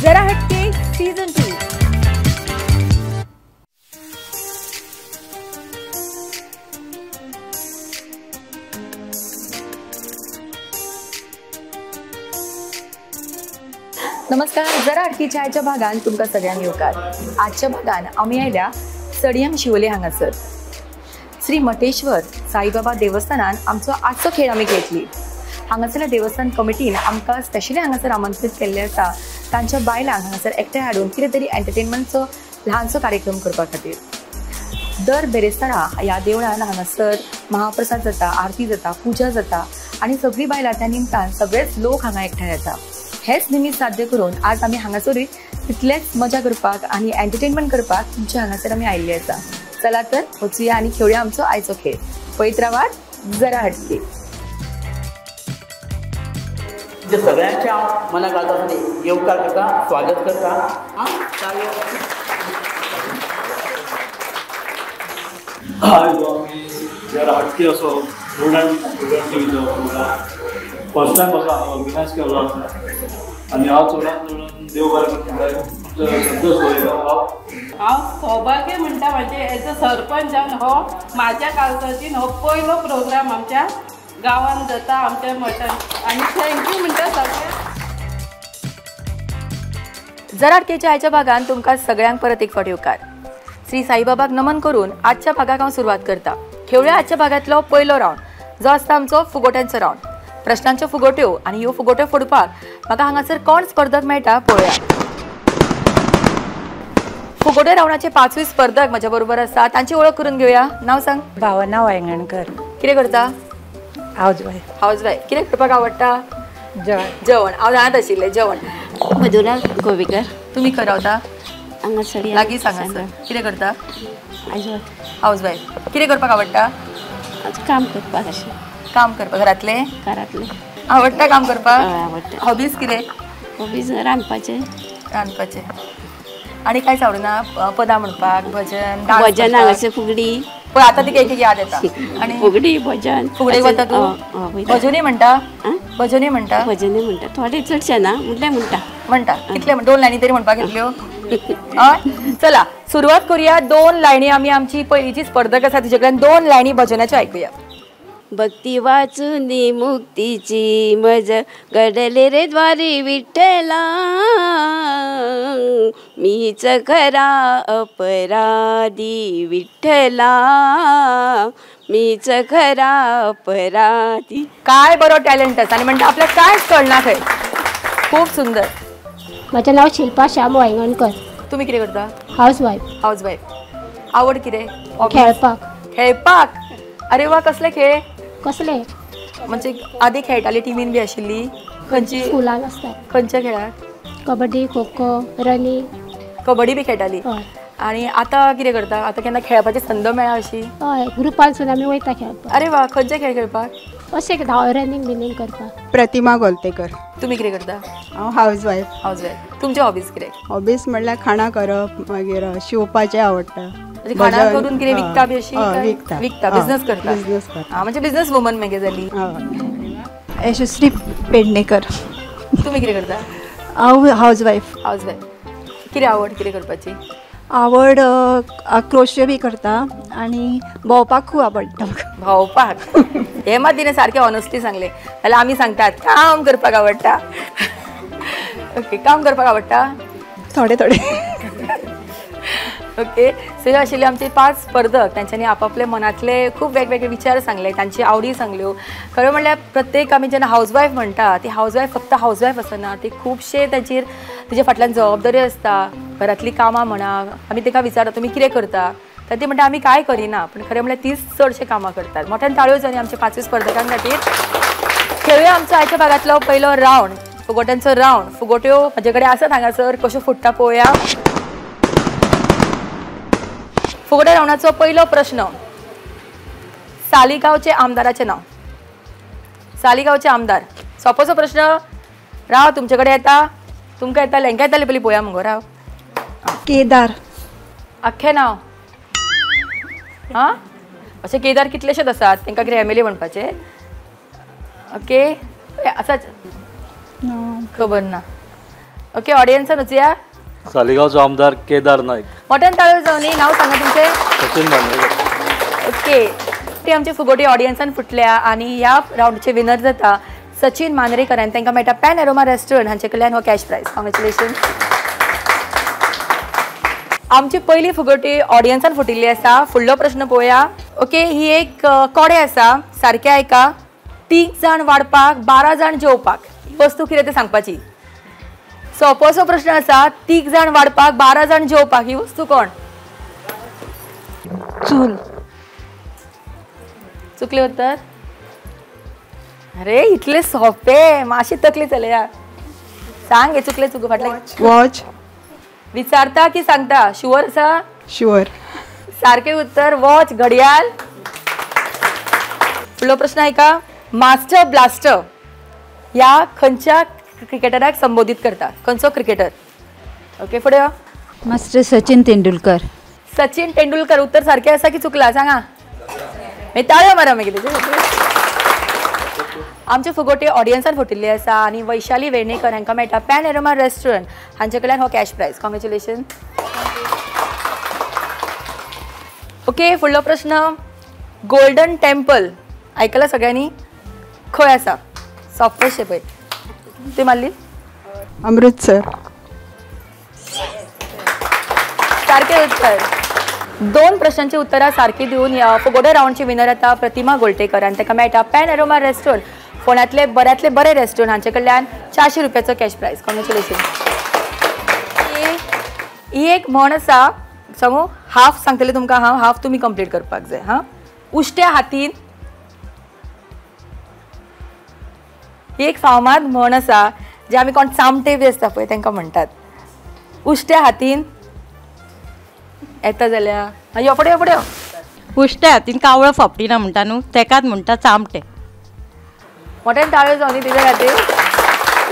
जरा हटके सीझन 2. नमस्कार, जरा हटकेच्या आयच्या भागान तुमकां सगळ्यांक येवकार. आजच्या भागान आमी आयल्या सडियम शिवोले हांगासर श्री मटेश्वर साईबाबा देवस्थानान आमचो आजचो खेळ आमी घेतली. हांगासरल्या देवस्थान कमिटीन आमकां स्पेशली हांगासर आमंत्रीत केल्लें आसा तांच्या बायलांक हांगासर एकठांय हाडून कितें तरी एंटरटेनमेंटचो ल्हानसो कार्यक्रम करपा खातीर. दर बेरेस्तारा ह्या देवळान हांगासर महाप्रसाद जाता, आरती जाता, पुजा जाता आनी सगळीं बायलां त्या निमतान सगळेच लोक हांगा एकठांय येता. हेच निमित्त साध्य करून आज आमी हांगासरूय तितलेच मजा करपाक आनी एंटरटेनमेंट करपाक तुमच्या हांगासर आमी आयिल्ले आसा. चला तर वचुया आनी खेळुया आमचो आयचो खेळ. पळयत रावात जरा हटके. सगळ्यांच्या मनाक येवकार करता, स्वागत करता. आयज आमी जरा हटके असो टिवीचो प्रोग्राम फर्स्ट टायम असो ऑर्गनायज केल्लो आसा आनी हांव चडान चडून देव बरें करूं संतोश पळयता. हांव सौभाग्य म्हणटा म्हणजे एज अ सरपंचान हो म्हाज्या काळजाचीन हो पयलो प्रोग्राम आमच्या गांवान जाता, आमच्या मठान, आनी thank you म्हणटा सगळ्यांक. जरा हटकेच्या आयच्या भागान तुमकां सगळ्यांक परत एक फावट येवकार. श्री साईबाबाक नमन करून आजच्या भागाक हांव सुरवात करता. खेळुया आजच्या भागांतलो पयलो रावंड जो आसता आमचो फुगोट्यांचो रावंड. प्रश्नांच्यो फुगोट्यो आनी ह्यो फुगोट्यो फोडपाक म्हाका हांगासर कोण स्पर्धक मेळटा पळोवया. फुगोट्यो रावंडाचे पांचवी स्पर्धक म्हज्या बरोबर आसा, तांची वळख करून घेवया. नांव सांग. भावना वायंगणकर. कितें करता? हावजवायफ. हावजवायफ. कितें करपाक आवडटा? जेवण. जेवण हांव जाणात आशिल्लें जेवण. मधुरा गोवेकर. तुमी खंय रावता? हांगासर लागींच हांगासर. कितें करता? हावजवायफ. कितें करपाक आवडटा? काम करपाक. अशें काम करपाक. घरांतलें? घरांतलें आवडटा काम करपाक? आवडटा. हॉबीज कितें? हॉबीज रांदपाचें. रांदपाचें. आनी कांयच आवडना? पदां म्हणपाक, भजन? भजन हांगासर फुगडी. पळय आतां तिका एक एक याद येता. आनी फुगडी भजन. फुगडेक वता तूं? भजनूय म्हणटा? भजनूय म्हणटा? भजनूय म्हणटा, थोडे चडशें ना म्हटल्यार म्हणटा. म्हणटा. कितले? दोन लायनी तरी म्हणपाक येतल्यो? हय. चला सुरवात करूया. दोन लायनी आमी आमची पयलींची स्पर्धक आसा तिचे कडल्यान दोन लायनी भजनाच्यो आयकुया. भक्ती वाचुनी मुक्तीची मज घडले रे द्वारी विठ्ठला, मीच खरा अपराधी विठ्ठला, मीच खरा अपराधी. काय बरो टॅलेंट आसा आनी म्हणटा आपल्याक कांयच कळना खंय. खूब सुंदर. म्हजें नांव शिल्पा श्याम वायंगणकर. तुमी कितें करता? हावजवायफ. हावजवायफ. आवड कितें? खेळपाक. खेळपाक. अरे वा, कसले खेळ? कसले म्हणजे आदी खेळटाली टिमीन बी आशिल्ली? खंयची? स्कुलान आसता. खंयच्या खेळाक? कबड्डी, खो खो, रनिंग. कबड्डी बी खेळटाली. आनी आतां कितें करता? आतां केन्ना खेळपाची संद मेळ्ळा अशी? हय, ग्रुपानसून आमी वयता खेळपाक. अरे वा, खंयचे खेळ खेळपाक? अशें धांव रनिंग बिनींग करपाक. प्रतिमा गोलतेकर. तुमी कितें करता? हांव हावजवायफ. हावजवायफ. तुमचे हॉबीज कितें? हॉबीज म्हणल्यार खाणां करप, मागीर शिंवपाचें आवडटा. खाणां करून कितें विकता बी अशी? विकता. विकता, बिझनस करता. बिझनस करता. म्हणजे बिझनस वुमन मागीर जाली. यशस्वी पेडणेकर. तुमी कितें करता? हांव हावजवायफ. हावजवायफ. कितें आवड कितें करपाची? आवड क्रोशे बी करता आनी भोंवपाक खूब आवडटा. भोंवपाक. हें मात तिणें सारकें ऑनेस्टली सांगलें. जाल्यार आमी सांगतात काम करपाक आवडटा. ओके, काम करपाक आवडटा? थोडे थोडे. ओके, सो हे आशिल्ले आमचे पांच स्पर्धक. तांच्यांनी आपापले मनांतले खूब वेगवेगळे विचार सांगले, तांची आवडी सांगल्यो. खरें म्हणल्यार प्रत्येक आमी जेन्ना हावजवायफ म्हणटा ती हावजवायफ फक्त हावजवायफ आसना, ती खुबशे तांचेर तिजे फाटल्यान जबाबदारी आसता. घरांतलीं कामां म्हणा, आमी ताका विचारता तुमी कितें करता, तर ती म्हणटा आमी कांय करिना, पूण खरें म्हणल्यार तीच चडशे कामां करतात. मोठ्यान ताळयो जावनी आमच्या पांचवी स्पर्धकां खातीर. खेळुया आमचो आयच्या भागांतलो पयलो रावंड, फुगोट्यांचो रावंड. फुगोट्यो म्हजे कडेन आसात हांगासर, कश्यो फुट्टा पळोवया. फुगोट्या रावंडाचो पयलो प्रश्न, सालिगांवचे आमदाराचें नांव. सालिगांवचे आमदार. सोपोसो प्रश्न. राव, तुमचे कडेन येता, तुमकां येता, लेंका येताले पयलीं पळोवया मुगो. राव. केदार. आख्खें नांव. हां, अशे केदार कितलेशेच आसात, तांकां कितें एम एल ए म्हणपाचें? ओके, आसा खबर ना. ओके ऑडियन्सान वचया. सालिगांवचो आमदार केदार नाईक. मोठ्यान ताळयो जावनी. नाव सांगा तुमचें. सचिन मांद्रेकर. ओके ते आमचे फुगोटी ऑडियन्सान फुटल्या आनी ह्या रावंडचे विनर जाता सचिन मांद्रेकर आनी तांकां मेळटा पॅन एरोमा रेस्टॉरंट हांचे कडल्यान हो कॅश प्रायज. कॉंग्रेच्युलेशन. आमची पयली फुगोटी ऑडियन्सान फुटिल्ली आसा. फुडलो प्रश्न पळोवया. ओके ही एक कोडे आसा. सारकें आयका. 3 जाण वाडपाक 12 जाण जेवपाक. वस्तू कितें तें सांगपाची. सोपोसो प्रश्न आसा. 3 जाण वाडपाक 12 जाण जेवपाक ही वस्तू कोण? चूल. चुकले उत्तर. अरे इतले सोपे मातशी तकली चलया. सांग हे चुकले चुक फाटले. वॉच. विचारता की सांगता? शुअर आसा? शुअर. सारकें उत्तर वॉच, घडयाळ. फुडलो प्रश्न आयका. मास्टर ब्लास्टर ह्या खंयच्या क्रिकेटराक संबोधित करता? खंयचो क्रिकेटर? ओके फुडें यो. मास्टर सचिन तेंडुलकर. सचिन तेंडुलकर उत्तर सारकें आसा की चुकला सांगा. मागीर ताळयो मारा मागीर. आमचे फुगोटे ऑडियन्सान फुटिल्ले आसा आनी वैशाली वेर्णेकर हांकां मेळटा पॅन एरोमा रेस्टॉरंट हांचे कडल्यान हो कॅश प्रायज. कॉंग्रेच्युलेशन. ओके फुडलो प्रश्न. गोल्डन टेम्पल आयकला सगळ्यांनी? खंय आसा? सोंपें पळय. ती मारली? अमृतसर. सारकें उत्तर. 2 प्रश्नांची उत्तरां सारकी दिवन ह्या फुगोटे रावंडची विनर जाता प्रतिमा गोलटेकर आनी ताका मेळटा पॅन एरोमा रेस्टॉरंट फोंड्यांतले बऱ्यांतले बरे रेस्टॉरंट हांचे कडल्यान 400 रुपयाचो कॅश प्रायज. कॉंग्रेच्युलेशन. ही एक म्हण आसा. सांगू? हाफ सांगतले तुमकां हांव. हाफ तुमी कंप्लीट करपाक जाय. हां उश्ट्या हातीन ही एक फामाद म्हण आसा जे आमी कोण चामटे बी आसता पळय तांकां म्हणटात. उश्ट्या हातीन येता जाल्यार यो फुडें यो फुडें यो. उश्ट्या हातीन कावळो फापटिना म्हणटा न्हू तेकाच म्हणटा चामटे. मोठ्यान ताळयो जावनी तिच्या खातीर.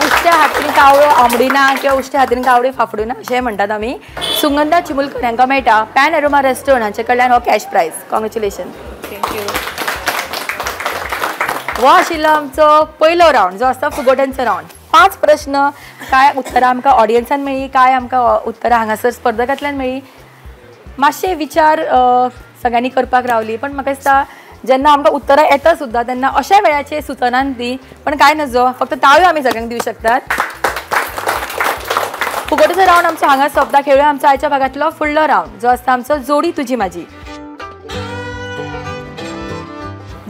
उश्ट्या हातीन कावळो आंबडिना किंवा उश्ट्या हातीन कावळी फाफडिना अशें म्हणटात आमी. सुगंधा चिमुलकर हांकां मेळटा पॅन एरोमा रेस्टॉरंट हांचे कडल्यान हो cash prize. Congratulation. Thank you. हो आशिल्लो आमचो पयलो रावंड जो आसता फुगोट्यांचो रावंड. 5 प्रश्न. कांय उत्तरां आमकां ऑडियन्सान मेळ्ळी, कांय आमकां उत्तरां हांगासर स्पर्धकांतल्यान मेळ्ळी. मातशे विचार सगळ्यांनी करपाक रावली पण म्हाका दिसता जेन्ना आमकां उत्तरां येता सुद्दां तेन्ना अशा वेळाचेर सुचनान ती पण कांय नजो फक्त ताळयो आमी सगळ्यांक दिवं शकतात. फुगोटेचो रावंड आमचो हांगा सोंपता. खेळूया आमचो आयच्या भागांतलो फुडलो रावंड जो आसता आमचो जोडी तुजी म्हाजी.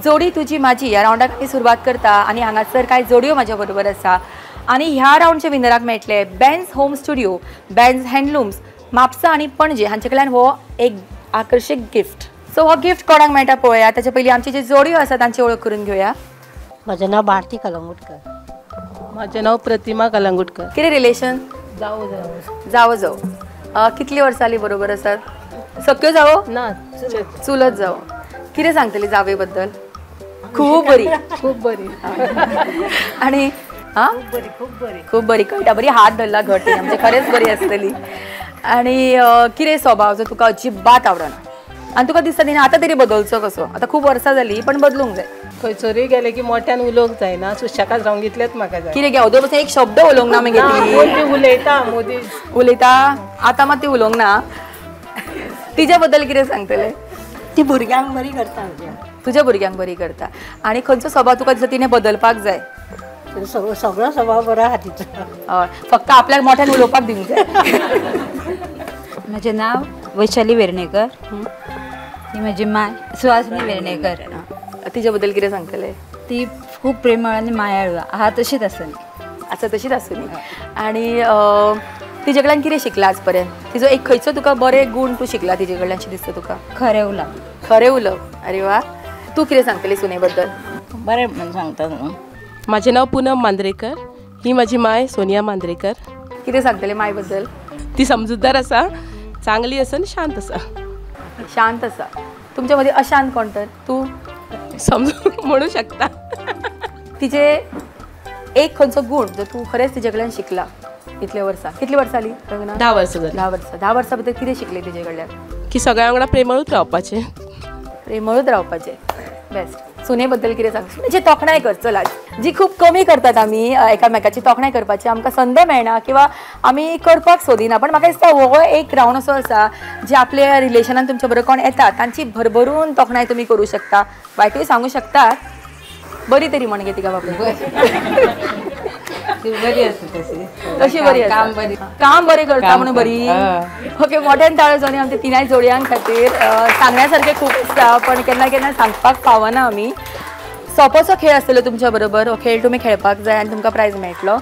जोडी तुजी म्हाजी ह्या रावंडाक आमी सुरवात करता आनी हांगासर कांय जोडयो म्हाज्या बरोबर आसा आनी ह्या रावंडचे विनराक मेळटले Benz home studio, Benz handlooms, Mapusa आनी पणजे हांचे कडल्यान हो एक आकर्शीक गिफ्ट. सो हो गिफ्ट कोणाक मेळटा पळोवया. ताचे पयलीं आमची जी जोडयो आसा तांची वळख करून घेवया. म्हजें नांव भारती कलंगूटकर. म्हजें नांव प्रतिमा कलंगूटकर. कितें रिलेशन? जावो जावो. जावो जावो. कितली वर्सां जालीं बरोबर आसात? सक्यो जावो ना, चुलत जावो. कितें सांगतली जावे बद्दल? खूब बरी. खूब बरी. आनी हां खूब बरी. खूब बरी. कळटा बरी हात धरला घट आमचे खरेंच बरी आसतली. आनी कितें स्वभाव जो तुका अजिबात आवडना आनी तुका दिसता न्ही आतां तरी बदलचो कसो? आतां खूब वर्सां जालीं पण बदलूंक जाय. खंयसरूय गेले की मोठ्यान उलोवंक जायना, सुशेगाद रावंक इतलेंच म्हाका जाय. कितें गे अदो पसून एक शब्द उलोवंक ना मागीर उलयता मोदी उलयता आतां मात ती उलोवंक ना. तिच्या बद्दल कितें सांगतलें? ती भुरग्यांक बरी करता. तुज्या भुरग्यांक बरी करता. आनी खंयचो स्वभाव तुका दिसता तिणें बदलपाक जाय? सगळो स्वभाव बरो आहा तिचो. हय, फक्त आपल्याक मोठ्यान उलोवपाक दिवंक जाय. म्हजें नांव वैशाली वेर्णेकर. ही म्हजी माय सुहासिनी वेर्णेकर. तिच्या बद्दल कितें सांगतलें? ती खूब प्रेमळ आनी मायाळू आहा, तशीच आसली. आसा तशीच आसली. आनी तिजे कडल्यान कितें शिकला आज पर्यंत? तिजो एक खंयचो तुका बरे गूण तूं शिकला तिजे कडल्यान अशें दिसता तुका? खरें उलोवप. खरें उलोवप. अरे वा. तूं कितें सांगतली सुने बद्दल? बरें म्हणून सांगता. म्हाजें नांव पुनम मांद्रेकर. ही म्हाजी माय सोनिया मांद्रेकर. कितें सांगतली माय बद्दल? ती समजूतदार आसा, चांगली आसा आनी शांत आसा. शांत आसा. तुमच्या मदीं अशांत कोण तर? तूं समजून म्हणू शकता. तिजे एक खंयचो गूण जो तूं खरेंच तिजे कडल्यान शिकला इतले वर्सां? कितली वर्सां जालीं लग्नाक? 10 वर्सां जालीं. 10 वर्सां. 10 वर्सां भितर कितें शिकलें तिजे कडल्यान? की सगळ्यां वांगडा प्रेमळूच रावपाचें. प्रेमळूच रावपाचें. बेस्ट. सुने बद्दल कितें सांग, सुनेची तोखणाय कर. चल आज जी खूब कमी करतात आमी एकामेकाची तोखणाय करपाची आमकां संद मेळना किंवा आमी करपाक सोदिना, पण म्हाका दिसता हो एक रावंड असो आसा जे आपल्या रिलेशनान तुमच्या बरोबर कोण येता तांची भरभरून तोखणाय तुमी करूं शकता, वायटूय सांगू शकतात. बरी तरी म्हण गे तिका बाबा, बरी आसा तशी, तशी बरी आसा, काम बरें करता म्हणून बरी. ओके, मोठ्यान ताळो जावन आमच्या तिनाय जोडयां खातीर. सांगण्या सारकें खूब आसता पण केन्ना केन्ना सांगपाक पावना आमी. सोपोसो खेळ आसतलो तुमच्या बरोबर, हो खेळ तुमी खेळपाक जाय आनी तुमकां प्रायज मेळटलो.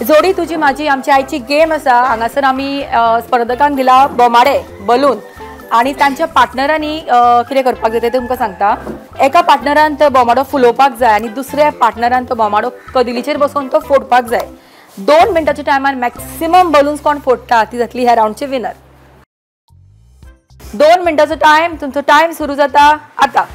जोडी तुजी म्हाजी आमची आयची गेम आसा. हांगासर आमी स्पर्धकांक दिला बोमाडे बलून आनी तांच्या पार्टनरांनी कितें करपाक जाय तें तुमकां सांगता. एका पार्टनरान तो बोमाडो फुलोवपाक जाय आनी दुसऱ्या पार्टनरान तो बोमाडो कदिलीचेर बसोवन तो फोडपाक जाय. 2 मिनटाच्या टायमान मॅक्सिमम बलून्स कोण फोडटा ती जातली ह्या रावंडची विनर. 2 मिनटाचो टायम, तुमचो टायम सुरू जाता आतां.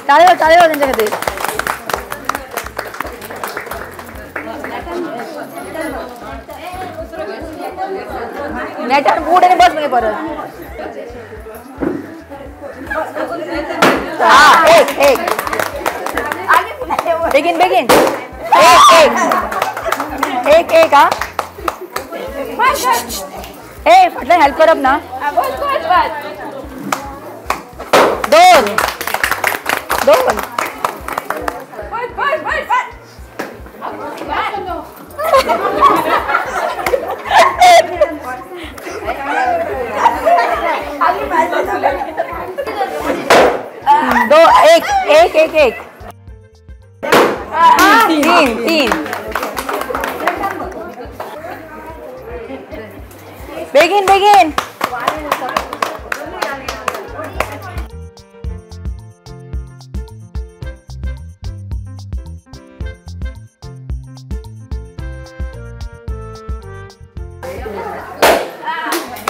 टाळयो टाळयो तेंच्या खातीर. नेटान बूट आनी बस मागीर परत. हा एक एक बेगीन बेगीन, एक एक एक एक. हा ए फाटल्यान हेल्प करप ना. 2 2 2 1 1 1 1 3 3. बेगीन बेगीन.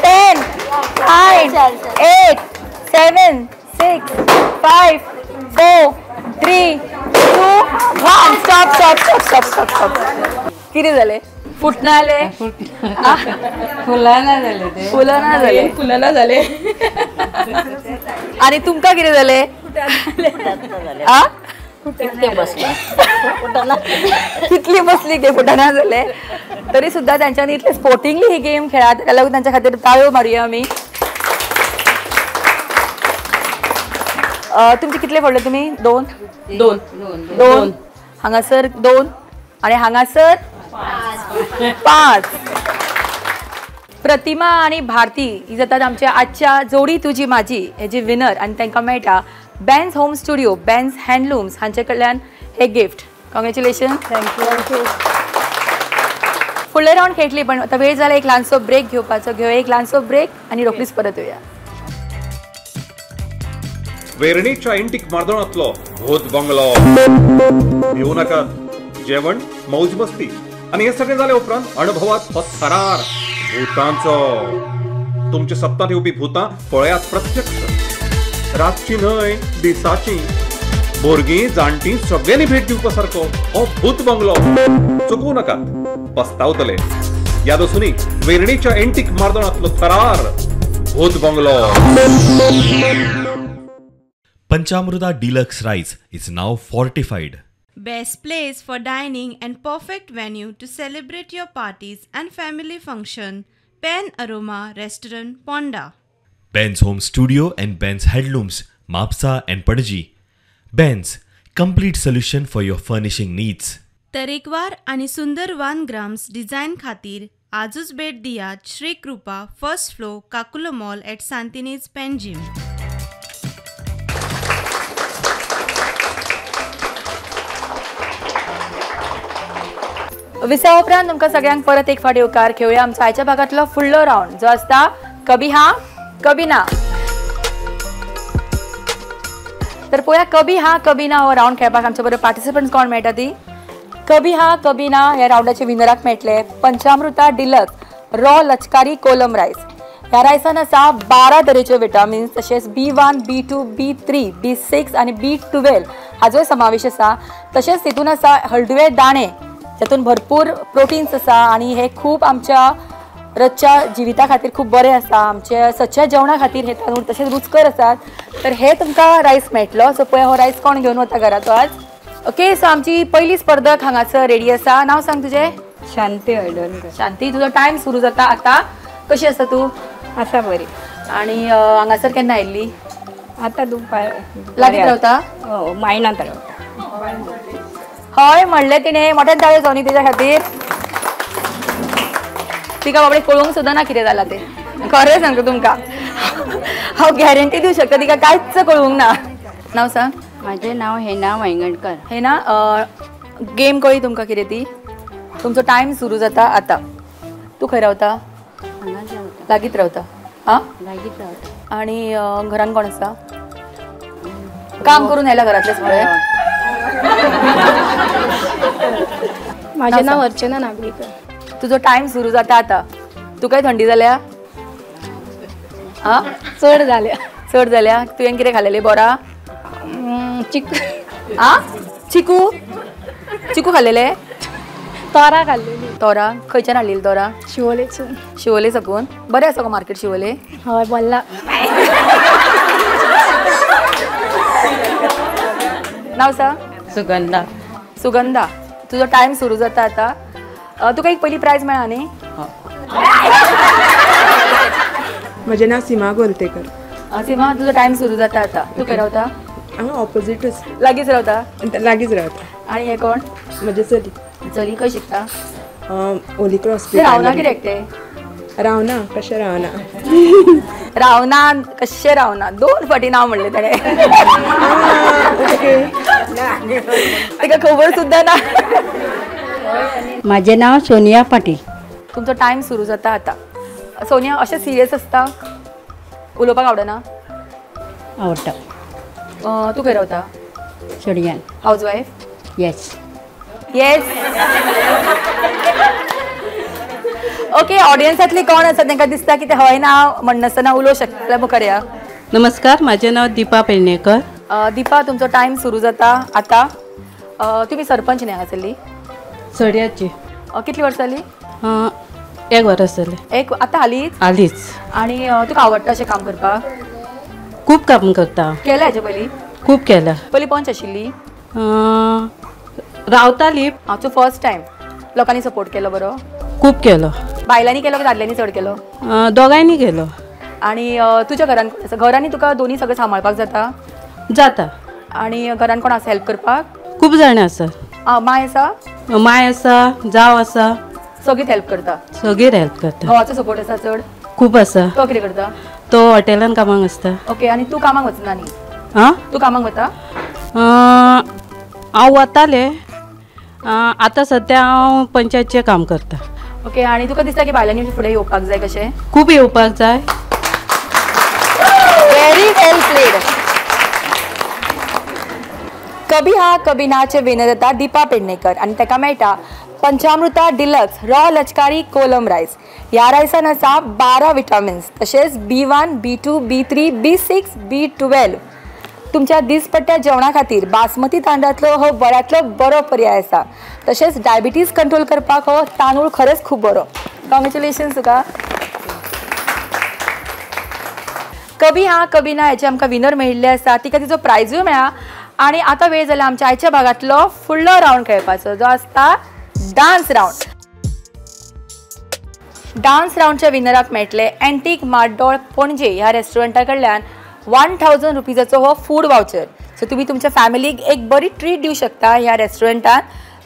10 9 8 7 6 5 4 3 2 1. Stop stop stop stop stop stop. कितें जालें? फुटना जालें, फुलाना जालें, ते फुलना जालें, फुलना जालें. आनी तुमकां कितें जालें? आ कितली बसली गे, फुटना जालें. तरी सुद्दां तांच्यांनी इतले स्पोर्टिंगली ही गेम खेळा, ताका लागून तांच्या खातीर ताळयो मारुया आमी. तुमचे कितले फोडले तुमी? 2 2 2. हांगासर 2 आनी हांगासर 5. प्रतिमा आनी भारती ही जातात आमच्या आजच्या जोडी तुजी म्हाजी हेजी विनर आनी तांकां मेळटा Benz home studio, Benz handlooms हांचे कडल्यान हे gift. Congratulation. Thank you thank you. फुडले रावंड खेळटली पण आतां वेळ जाला एक ल्हानसो ब्रेक घेवपाचो. घेवया एक ल्हानसो ब्रेक आनी रोखडीच परत येवया. वेर्णेच्या एंटीक मार्दोणांतलो भूत बंगलो. भिवू नाकात, जेवण मौज मस्ती आनी हे सगळें जाले उपरांत अणभवात हो थरार भूतांचो. तुमच्या सपनांत येवपी भूतां पळयात प्रत्यक्ष, रातची न्हय दिसाची. भुरगीं जाणटीं सगळ्यांनी भेट दिवपा सारको हो भूत बंगलो. चुकूं नाकात, पस्तावतले. याद आसूनी, वेर्णेच्या एंटीक मार्दोणांतलो थरार भूत bungalow. Panchamruta Deluxe Rice is now fortified. Best place for dining and perfect venue to celebrate your parties and family function. Pen Aroma Restaurant, Ponda. Ben's Home Studio and Ben's Headlooms, Mapsa and Panaji. Ben's, complete solution for your furnishing needs. तरेकवार आनी सुंदर 1 grams design खातीर आजूच भेट दियात Shri Krupa, first floor, Kakulo mall at Santinez, Panjim. विसा उपरांत तुमकां सगळ्यांक परत एक फावट येवकार. खेळुया आमचो आयच्या भागांतलो फुडलो रावंड जो आसता कभी हा कभी ना. तर पळोवया कभी हा कभी ना हो रावंड खेळपाक आमच्या बरोबर पार्टिसिपंट्स कोण मेळटा ती. कभी हा कभी ना ह्या रावंडाचे विनराक मेळटले पंचामृता डिलक्स रॉ लचकारी कोलम रायस. ह्या रायसान आसा 12 तरेचे विटामिन्स तशेंच B1, B2, B3, B6 आनी B12 हाजोय समावेश आसा. तशेंच तितून आसा हळदुवे दाणे जातून भरपूर प्रोटीन्स आसा आनी हे खूब आमच्या रोजच्या जिविता खातीर खूब बरें आसा, आमच्या सदच्या जेवणा खातीर हे तांदूळ तशेंच रुचकर आसात. तर हे तुमकां रायस मेळटलो. सो पळय हो रायस कोण घेवन वता घरा तो आज. ओके, सो आमची पयली स्पर्धक हांगासर रेडी आसा. नांव सांग तुजें. शांती हळदणकर. शांती, तुजो टायम सुरू जाता आतां. कशी आसा तूं? आसा बरी. आनी हांगासर केन्ना आयिल्ली? आतां दुपार. लागींच रावता? हो, मायणांत रावता. हय म्हणलें तिणें, मोठ्यान ताळयो जावनी तेज्या खातीर. तिका बाबडे कळोवंक सुद्दां ना कितें जालां तें. खरें सांगता तुमकां, हांव गॅरंटी दिवं शकता तिका कांयच कळूंक ना. नांव सांग. म्हाजें नांव हेना वायंगणकर. हेना, गेम कळ्ळी तुमकां कितें ती? तुमचो टायम सुरू जाता आतां. तूं खंय रावता? लागींच रावता. आं, लागींच रावता. आनी घरान कोण आसा? काम करून आयला घरांतलें सगळें? म्हाजें नांव अर्चना नागवेकर. तुजो टायम सुरू जाता आतां. तुकाय थंडी जाल्या? आं, चड जाल्या. चड जाल्या. तुवें कितें खालेलें बोरा? चिकू. आं, चिकू? चिकू खाल्लेले? तोरा खाल्लेली. तोरा खंयच्यान हाडलेली तोरा? शिवोलेसून. शिवोले साकून. बरें आसा गो मार्केट शिवोले? हय, बोल्ला. नांव सांग. सुगंधा. सुगंधा, तुजो टायम सुरू जाता आतां. तुका एक पयली प्रायज मेळ्ळा न्ही? म्हजें नांव सीमा गोलतेकर. सीमा, तुजो टायम सुरू जाता आतां. तूं खंय रावता? हांगा ऑपोजीटच. लागींच रावता? लागींच रावता. आनी हें कोण? म्हजें चली. चली खंय शिकता? होली क्रॉस. रावना कित्याक तें? रावना कशें रावना? रावना कशें रावना? दोन फावटी नांव म्हणलें ताणें. ताका खबर सुद्दां ना. म्हाजें नांव सोनिया पाटील. तुमचो टायम सुरू जाता आतां. सोनिया, अशें सिरियस आसता? उलोवपाक आवडना? आवडटा. तूं खंय रावता? चोडयान. House wife? Yes. Yes. Okay, ऑडियन्सांतली कोण आसा तांकां दिसता की ते हय ना म्हणनासतना उलोवंक शकता जाल्यार मुखार या. नमस्कार, म्हाजें नांव दीपा पेडणेकर. दीपा, तुमचो टायम सुरू जाता आतां. तुमी सरपंच न्ही हांगासरली? सड्याची. कितली वर्सां जालीं? एक वर्स जालें. एक आतां हालींच? हालींच. आनी तुका आवडटा अशें काम करपाक? खूब काम करता. केलें हाचे पयलीं? खूब केलां. पयलीं पंच आशिल्ली? रावताली. हांव फर्स्ट टायम. लोकांनी सपोर्ट केलो बरो? खूब केलो. बायलांनी केलो की दादल्यांनी चड केलो? दोगांयनी केलो. आनी तुज्या घरान कोण आसा? घरांनी तुका दोनी सगळें सांबाळपाक जाता? जाता. आनी घरान कोण आसा हेल्प करपाक? खूब जाणां आसा. माय आसा? माय आसा, जाव आसा. सगळीच हेल्प करता? सगळीं हेल्प करता. घोवाचो सपोर्ट आसा चड? खूब आसा. तो कितें करता? तो हॉटेलान कामाक आसता. ओके, आनी तूं कामाक वचना न्ही? आं, तूं कामाक वता? हांव वतालें, आतां सद्या हांव पंचायतचें काम करता. ओके, आनी तुका दिसता की बायलांनी फुडें येवपाक जाय कशें? खूब येवपाक जाय. Very well played. कभी हा कभी नाचे विनर जाता दीपा पेडणेकर आनी ताका मेळटा पंचामृता डिलक्स रॉ लचकारी कोलम रायस. ह्या रायसान आसा 12 विटामिन्स तशेंच B1, B2, B3, B6, B12. तुमच्या दिसपट्ट्या जेवणा खातीर बासमती तांदळांतलो हो बऱ्यांतलो बरो पर्याय आसा. तशेंच डायबिटीज कंट्रोल करपाक हो तांदूळ खरेंच खूब बरो. कॉंग्रेच्युलेशन्स तुका. कभी हा कभी ना हेचे आमकां विनर मेळिल्ले आसा, तिका तिचो प्रायजूय मेळ्ळा. आनी आतां वेळ जाला आमच्या आयच्या भागांतलो फुडलो रावंड खेळपाचो, जो आसता डान्स रावंड. डान्स रावंडच्या विनराक मेळटले एंटीक माड्डोळ पणजे ह्या रेस्टॉरंटा कडल्यान 1000 रुपीजाचो हो फूड वावचर. सो तुमी तुमच्या फॅमिलीक एक बरी ट्रीट दिवं शकता ह्या रेस्टॉरंटान.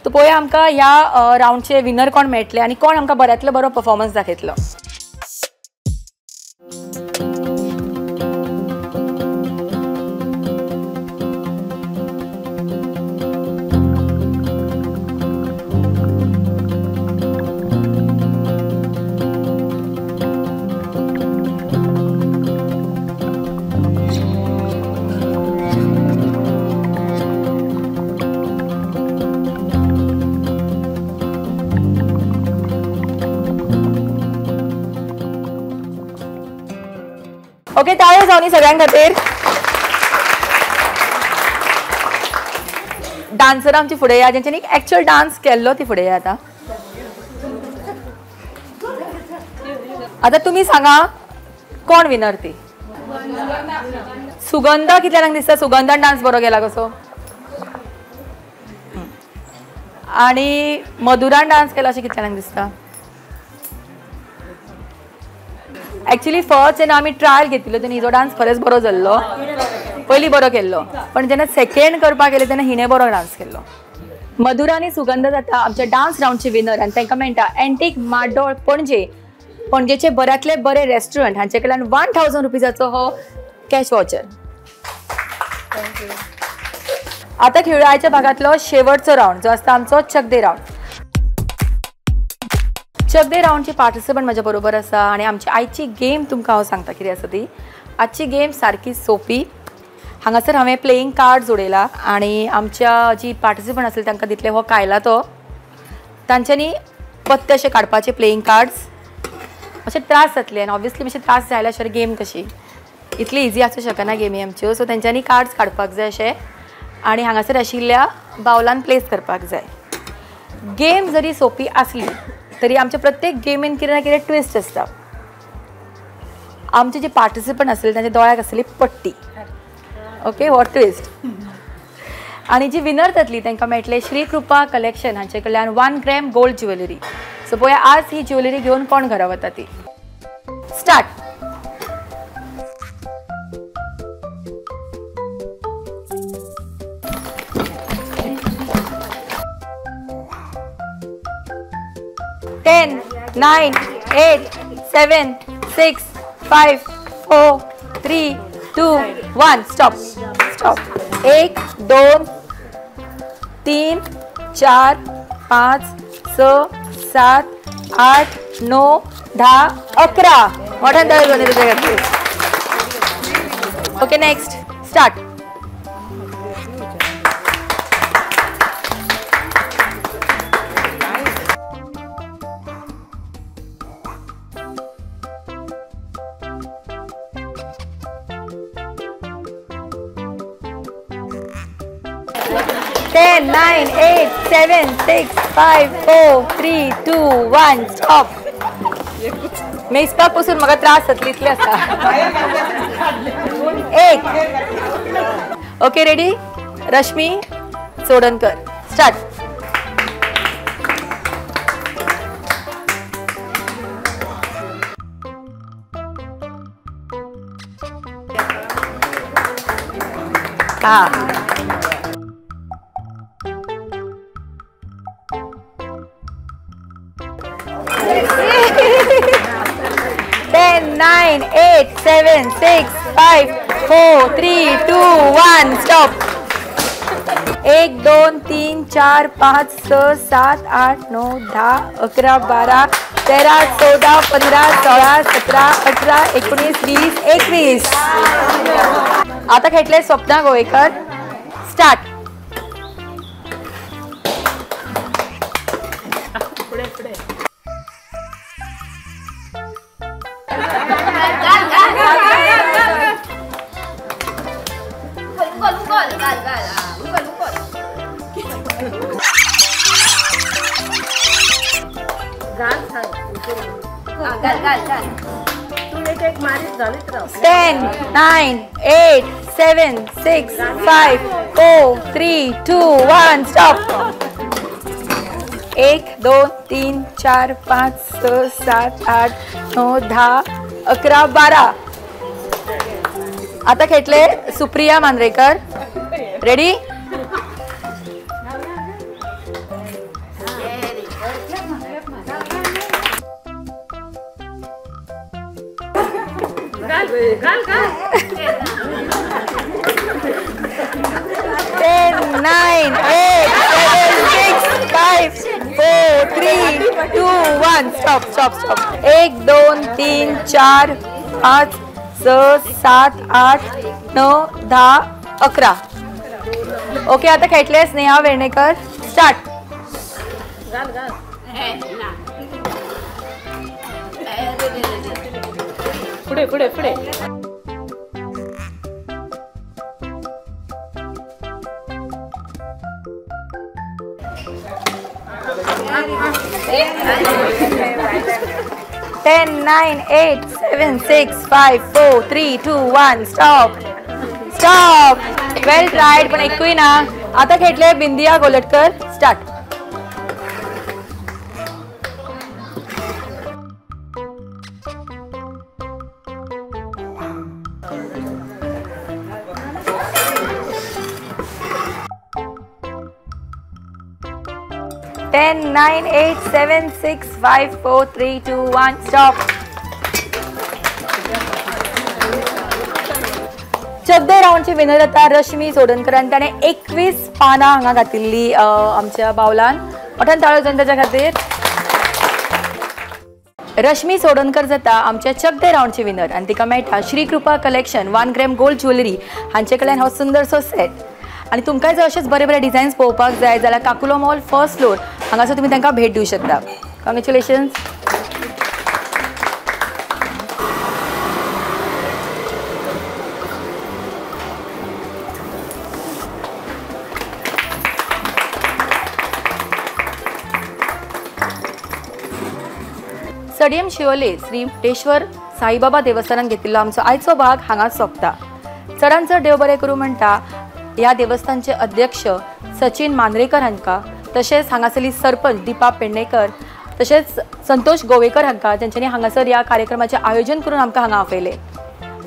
तो पळोवया आमकां ह्या रावंडचे विनर कोण मेळटले आनी कोण आमकां बऱ्यांतलो बरो परफॉर्मन्स दाखयतलो. ओके, टाळयो जावनी सगळ्यां खातीर. डान्सर आमची फुडें या, जेंच्यांनी एक्चुअल डान्स केल्लो ती फुडें या आतां. आता तुम्ही सांगा कोण विनर ती? सुगंधा. कितल्या जाणांक दिसता सुगंधान डान्स बरो केला कसो? आणि मधुरान डान्स केला अशें कितल्या जाणांक दिसता? ॲक्च्युली फर्स्ट जेन्ना आमी ट्रायल घेतिल्लो तेन्ना हिजो डान्स खरेंच बरो जाल्लो, पयलीं बरो केल्लो, पण जेन्ना सेकेंड करपाक गेले तेन्ना हिणें बरो डान्स केल्लो. मधुरा आनी सुगंधा जाता आमच्या डान्स रावंडचे विनर आनी तांकां मेळटा एंटीक माड्डोळ पणजे, पणजेचे बऱ्यांतले बरे रेस्टॉरंट हांचे कडल्यान 1000 रुपीजाचो हो कॅश वाउचर. आता खेळूया आयच्या भागांतलो शेवटचो रावंड जो आसता आमचो चकदे रावंड. चकदे रावंडचे पार्टिसिपंट म्हज्या बरोबर आसा आनी आमची आयची गेम तुमकां हांव सांगता कितें आसा ती. आजची गेम सारकी सोंपी. हांगासर हांवें प्लेईंग कार्ड जोडयला आनी आमच्या जी पार्टिसिपंट आसले तांकां दितले हो कायला तो तांच्यांनी पत्ते अशे काडपाचे प्लेईंग कार्ड्स. मातशे त्रास जातले आनी ऑब्वियसली मातशे त्रास जायला अशें गेम कशी इतली इजी आसूं शकना गेमी आमच्यो. सो तेंच्यांनी कार्ड्स काडपाक जाय अशें आनी हांगासर आशिल्ल्या बावलान प्लेस करपाक जाय. गेम जरी सोंपी आसली तरी आमच्या प्रत्येक गेमीन कितें ना कितें ट्विस्ट आसता. आमचे जे पार्टिसिपंट आसले तांच्या दोळ्याक आसली पट्टी, ओके, हो ट्विस्ट. आनी जी विनर जातली तांकां मेळटले श्री कृपा कलेक्शन हांचे कडल्यान 1 ग्रॅम गोल्ड ज्वेलरी. सो पळोवया आज ही ज्वेलरी घेवन कोण घरा वता ती. Start. Ten, 9, 8, 7, 6, 5, 4, 3, 2, 1. Stop. Stop. 1, 2, 3, 4, 5, 6, 7, 8, 9, 10, 11. मोठ्यान टाळयो जावंदी तुज्या खातीर. Okay, next. Start. 10, 9, 8, 7, 6, 5, 4, 3, 2, 1. Stop. मेजपाक पसून म्हाका त्रास जातले इतले आसा. 1. Okay, ready. Rashmi Chodankar, start. हा. 10, 9, 8, 7, 6, 5, 4, 3, 2, 1. Stop. 1, 2, 3, 4, 5, 6, 7, 8, 9, 10, 11, 12, 13, 14, 15, 16, 17, 18, 19, 20, 21. आता खेळटले स्वप्ना गोवेकर. स्टार्ट. 10, 9, 8, 7, 6, 5, 4, 3, 2, 1. Stop. 1, 2, 3, 4, 5, 6, 7, 8, 9, 10, 11, 12. आता खेळटले Supriya Mandrekar. Ready. 10, 9, 8, 7, 6, 5, 4, 3, 2, 1. Stop, stop, stop. 1, 2, 3, 4, 5, 6, 7, 8, 9, 10, 11. Okay, आता खेळटले स्नेहा वेर्णेकर. स्टार्ट. पुढे पुढे पुढे. 10 9 8 7 6 5 4 3 2 1 stop stop. Well tried पण एकूय ना. आता खेळले Bindiya Golatkar. Start. 10 9 8 7 6 5 4 3 2 1 stop. चौथ्या राऊंडचे विनर जाता रश्मी चोडणकर आनी ताणें 21 पानां हांगा घातिल्ली आमच्या बावलान. मोठ्यान ताळयो जावन ताच्या खातीर. रश्मी चोडणकर जाता आमच्या चौथ्या राऊंडचे विनर आनी तिका मेळटा Shri Kripa collection 1 gram gold jewellery हांचे कडल्यान हो सुंदरसो सेट. आनी तुमकां जर अशेच बरे बरे डिझायन्स पळोवपाक जाय जाल्यार काकुलो मॉल फर्स्ट फ्लोर हांगासर तुमी तांकां भेट दिवं शकता. कॉंग्रेच्युलेशन्स. सडियम शिवोले श्री मुटेश्वर साईबाबा देवस्थानान घेतिल्लो आमचो आयचो भाग हांगा सोंपता. चडान चड देव बरें करूं म्हणटा ह्या देवस्थानचे अध्यक्ष सचिन मांद्रेकर हांकां, तशेंच हांगासरली सरपंच दीपा पेडणेकर, तशेंच संतोष गोवेकर हांकां जेंच्यांनी हांगासर ह्या कार्यक्रमाचें आयोजन करून आमकां हांगा आपयलें.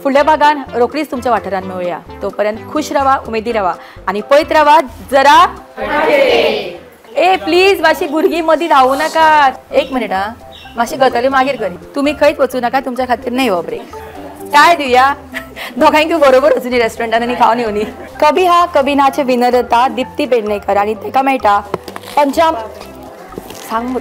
फुडल्या भागान रोखडीच तुमच्या वाठारांत मेळुया. तोपर्यंत खुश रावा, उमेदी रावा आनी पळयत रावा जरा. ए प्लीज मातशी भुरगीं मदीं धांवू नाकात. एक मिनिट आं, मातशी गजाली मागीर करी. तुमी खंयच वचूं नाका, तुमच्या खातीर न्हय हो ब्रेक. काय दिवया दोगांयकूय बरोबर वचुनी रेस्टॉरंटान आनी खावन येवनी. कभी हा कभी नाचे विनर जाता दीप्ती पेडणेकर आनी ताका मेळटा पंचाम सांग.